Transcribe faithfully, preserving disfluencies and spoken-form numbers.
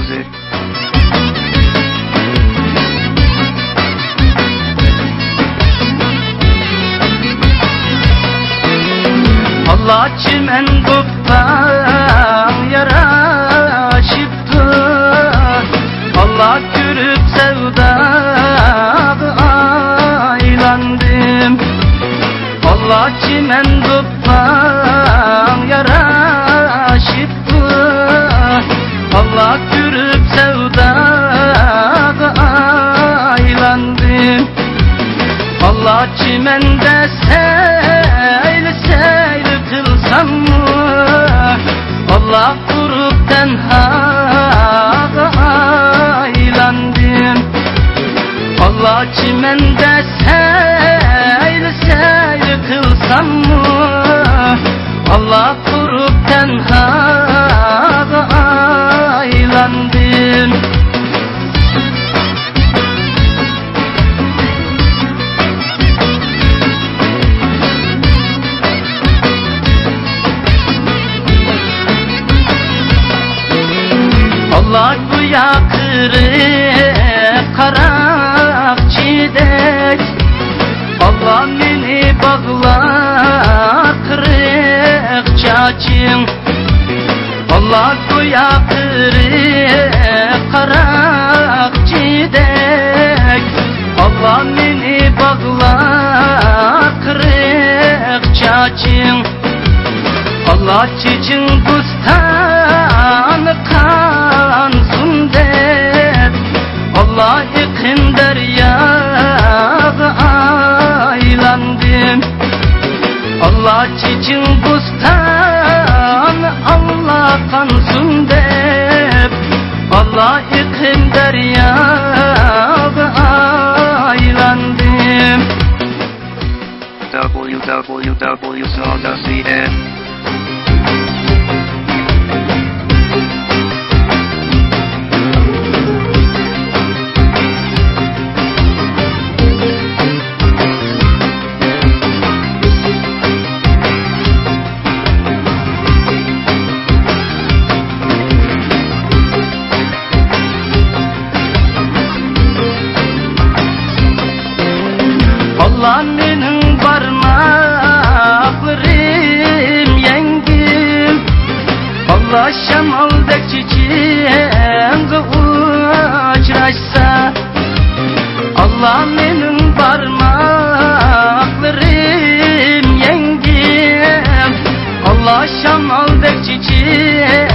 ئاۋازى. ئاللا چىمەن دوپپاڭ ياراشىپتۇ. ئاللا كۆرۈپ سەۋداغا ئايلاندىم. ئاللا چىمەن دوپپاڭ ياراشىپتۇ. ئاللا كۆرۈپ سەۋداغا ئايلاندىم. ئاللا چىمەندە سەيلە سەيلە قىلساممۇ، ئاللا قۇرۇپ تەنھاغا ئايلاندىم. ئاللا چىمەندە سەيلە سەيلە قىلساممۇ، ئاللا قۇرۇپ تەنھاغا ئايلاندىم. ئاللا گويا قېرىق قاراقچىدەك، ئاللا مېنى باغلار قېرىق چاچىڭ. ئاللا گويا قېرىق قاراقچىدەك، ئاللا مېنى باغلار قېرىق چاچىڭ. ئاللا چېچىڭ بوستانى قانسۇن دەپ، ئاللا ئېقىن دەرياغا ئايلاندىم. ئاللا چېچىڭ بوستان، ئاللا قانسۇن دەپ، ئاللا ئېقىن دەرياغا ئايلاندىم. W W W dot C N. ئاللا مېنىڭ بارماقلىرىم يەڭگىل، ئاللا شامالدەك چېچىڭغا ئۇچراشسا. ئاللا مېنىڭ بارماقلىرىم يەڭگىل، ئاللا شامالدەك چېچىڭ